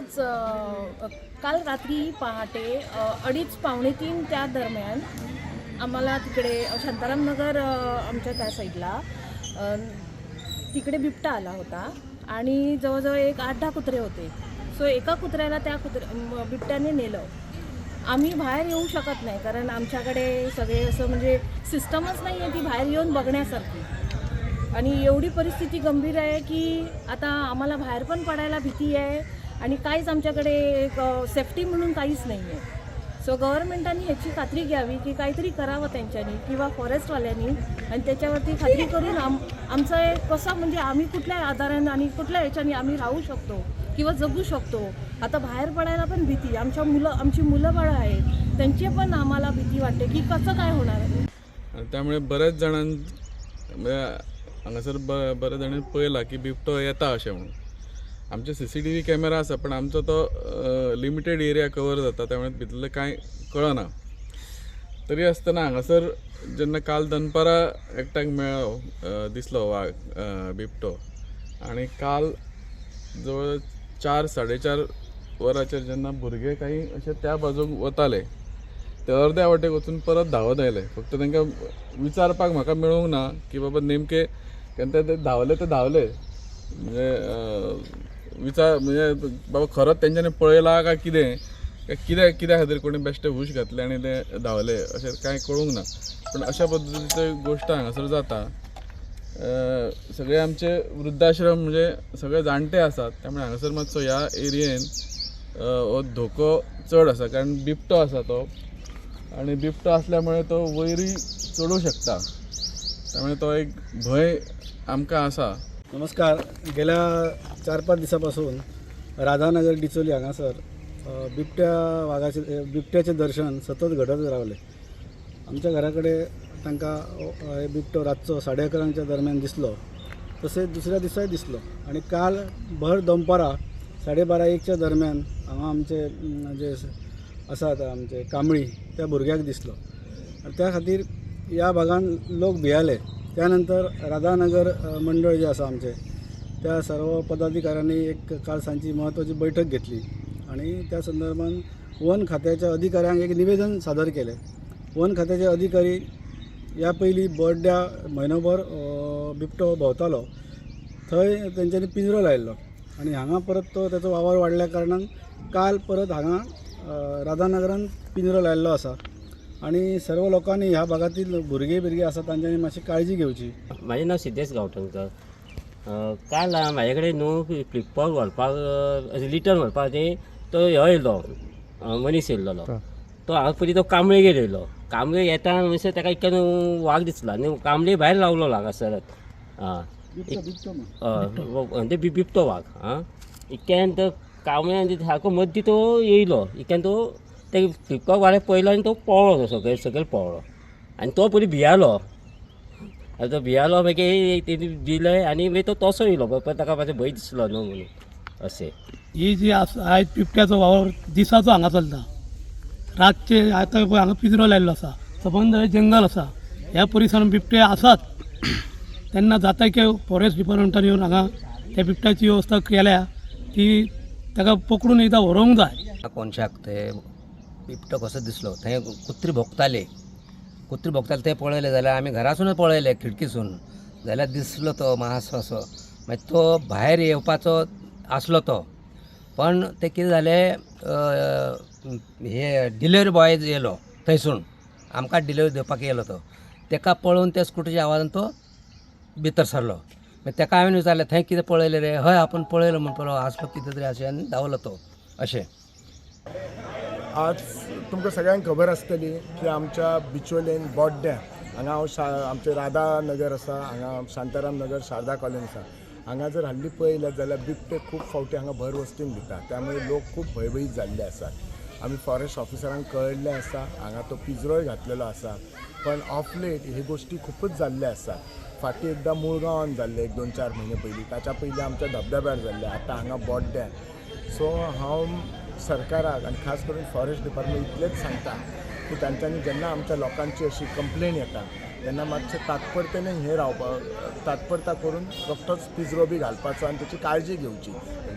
कालच काल रात्री पहाटे 2:30 2:45 त्या दरम्यान आम्हाला तिकडे शांताराम नगर आमच्या त्या साईडला तिकडे बिबटा आला होता आणि जवळजवळ एक 8-10 कुत्रे होते. सो एका कुत्र्याला त्या बिबट्याने नेलं. आम्ही बाहेर येऊ शकत नाही कारण आमच्याकडे सगळे असं म्हणजे सिस्टमच नाही आहे ती बाहेर येऊन बघण्यासारखी. आणि एवढी परिस्थिती गंभीर आहे की आता आम्हाला बाहेर पण पडायला भीती आहे आणि काहीच आमच्याकडे एक सेफ्टी म्हणून काहीच नाही आहे. सो गव्हर्नमेंटांनी ह्याची खात्री घ्यावी की काहीतरी करावं त्यांच्यानी किंवा फॉरेस्टवाल्यांनी, आणि त्याच्यावरती खात्री करून आमचं एक कसं म्हणजे आम्ही कुठल्या आधाराने आणि कुठल्या ह्याच्याने आम्ही राहू शकतो किंवा जगू शकतो. आता बाहेर पडायला पण भीती, आमची मुलं बाळं आहेत त्यांची पण आम्हाला भीती वाटते की कसं काय होणार. आणि त्यामुळे बऱ्याच जाणां म्हणजे हांगासर बऱ्याच जाणांनी पळयलां की बिबटो येता अशें म्हणून. आमचे CCTV camera आसा पण आमचो तो लिमिटेड एरिया कवर जाता, त्यामुळे भितरलें कांय कळना. तरी आसतना हांगासर जेन्ना काल दनपारां एकट्याक मेळ्ळो, दिसलो वाग बिबटो, आनी काल जवळ 4 4:30 वरांचेर जेन्ना भुरगे कांय अशे त्या बाजूक वताले ते अर्द्या वाटेक वचून परत धांवत आयले. फक्त तांकां विचारपाक म्हाका मेळूंक ना की बाबा नेमके केन्ना ते धांवले ते धांवले, म्हणजे विचार म्हणजे बाबा खरोच तेंच्यांनी पळयला काय कितें, कित्या कित्या खातीर कोणी बेश्टे हुश घातले आनी ते धांवले अशें कांय कळूंक ना. पूण अशा पद्दतीची गोश्ट हांगासर जाता. सगळे आमचे वृद्धाश्रम म्हणजे सगळे जाणटे आसात, त्यामुळे हांगासर मातसो ह्या एरियेन हो धोको चड आसा, कारण बिबटो आसा तो, आनी बिबटो आसल्या मुळे तो वयरूय चडूंक शकता, त्यामुळे तो एक भंय आमकां आसा. नमस्कार. गेल्या 4-5 दिसापासून राधानगर डिचोली हांगासर बिबट्या वागाचे बिबट्याचें दर्शन सतत घडत रावलें. आमच्या घरा कडेन तांकां बिबटो रातचो 11:30 दरम्यान दिसलो, तशेंच दुसऱ्या दिसाय दिसलो आनी काल भर दनपारां 12:30-1 दरम्यान हांगा आमचे जे आसात आमचे कांबळी त्या भुरग्याक दिसलो आनी त्या खातीर ह्या भागान लोक भियाले. त्यानंतर राधानगर मंडळ जे आसा आमचें त्या सर्व पदाधिकाऱ्यांनी एक काल सांजची म्हत्वाची बैठक घेतली आनी त्या संदर्भान वन खात्याच्या अधिकाऱ्यांक एक निवेदन सादर केलें. वन खात्याचे अधिकारी ह्या पयलीं बोड्ड्या म्हयनोभर बिबटो भोंवतालो, थंय तेंच्यांनी पिंजरो लायिल्लो आनी हांगा परत तो तेचो वावर वाडल्या कारणान काल परत हांगा राधानगरान पिंजरो लायिल्लो आसा आनी सर्व लोकांनी ह्या भागातील भुरगे बिरगे आसा तांच्यांनी मातशी काळजी घेवची. म्हाजें नांव सिद्धेश गांवठणकर. काल म्हाजे कडेन न्हू फ्लिपकार्ट व्हरपाक रिटर्न व्हरपाक तो ह्यो येयलो मनीस येयल्लो, तो हांगा पयलीं तो कांबळेगेर येयलो. कांबळे येता म्हणसर ताका इतक्यान वाग दिसलो आनी कांबळे भायर रावलो हांगासरच. आं ते बिबटो वाग. आं इतक्यान तो कांबळे सारको मद्दी तो येयलो, इतक्यान तो ते फ्लिपकार्ट वाल्याक पळयलो आनी तो पळ्ळो, सकयल सकयल पळ्ळो आनी तो पयलीं भियालो. आनी तो भियालो मागीर तेणी दिलें आनी मागीर तो तसो येयलो, परत ताका मातसो भंय दिसलो न्हू म्हणून. अशें ही जी आसा आयज बिबट्याचो वावर दिसाचो हांगा चलता, रातचे आतां पळय हांगा पिंजरो लायिल्लो आसा, सबंद जंगल आसा, ह्या परिसरान बिबटे आसात. तेन्ना जाता की फॉरेस्ट डिपार्टमेंटान येवन हांगा त्या बिबट्याची वेवस्था केल्या ती ताका पकडून एकदां व्हरोंक जाय. कोनशाक ते बिबटो कसो दिसलो, थंय कुत्री भोंकताली, कुत्री भोंकताली तें पळयलें जाल्यार आमी घरासूनच पळयलें खिडकीसून, जाल्यार दिसलो तो मातसो असो. मागीर तो भायर येवपाचो आसलो तो, पण तें कितें जालें, हे डिलिव्हरी बॉय येयलो थंयसून आमकां डिलिव्हरी दिवपाक येयलो तो, तेका पळोवन त्या स्कुटीच्या आवाजान तो भितर सरलो. मागीर तेका हांवें विचारलें थंय कितें पळयलें रे, हय आपूण पळयलो म्हणपाक आसलो कितें तरी अशें, आनी धांवलो तो. अशें आज तुमकां सगळ्यांक खबर आसतली की आमच्या बिचोलेन बोड्ड्या हांगा हांव आमचें राधानगर आसा, हांगा शांताराम नगर शारदा कॉलनी आसा. हांगा जर हल्ली पळयलें जाल्यार बिबटे खूब फावटी हांगा भर वस्तीन दिता, त्यामुळे लोक खूब भंयभीत जाल्ले आसात. आमी फॉरेस्ट ऑफिसरांक कळयल्लें आसा, हांगा तो पिंजरोय घातलेलो आसा, पण ऑफ लेट हे गोश्टी खुबूच जाल्ले आसात. फाटीं एकदां मुळगांवान जाल्ले 1-2-4 म्हयने पयलीं, ताच्या पयलीं आमच्या धबधब्यार जाल्ले, आतां हांगा बोड्ड्यार. सो हांव सरकाराक आनी खास करून फॉरेस्ट डिपार्टमेंट इतलेंच सांगता की तांच्यांनी जेन्ना आमच्या लोकांची अशी कंप्लेन येता तेन्ना मातशें तात्परतेने हें रावपाक तात्परता करून रोखडोच पिंजरो बी घालपाचो आनी तेची काळजी घेवची.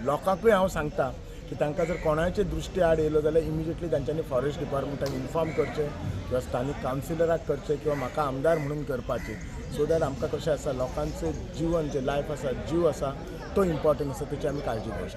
लोकांकूय हांव सांगता की तांकां जर कोणाचे दृश्टी आड येयलो जाल्यार इमिजिएटली तांच्यांनी फॉरेस्ट डिपार्टमेंटाक इन्फॉर्म करचें किंवा स्थानीक कावन्सिलराक करचें किंवा म्हाका आमदार म्हणून करपाचें, सो that आमकां कशें आसा लोकांचें जिवन जें लायफ आसा, जीव आसा तो इम्पॉर्टंट आसा, तेची आमी काळजी घेवंक शकता.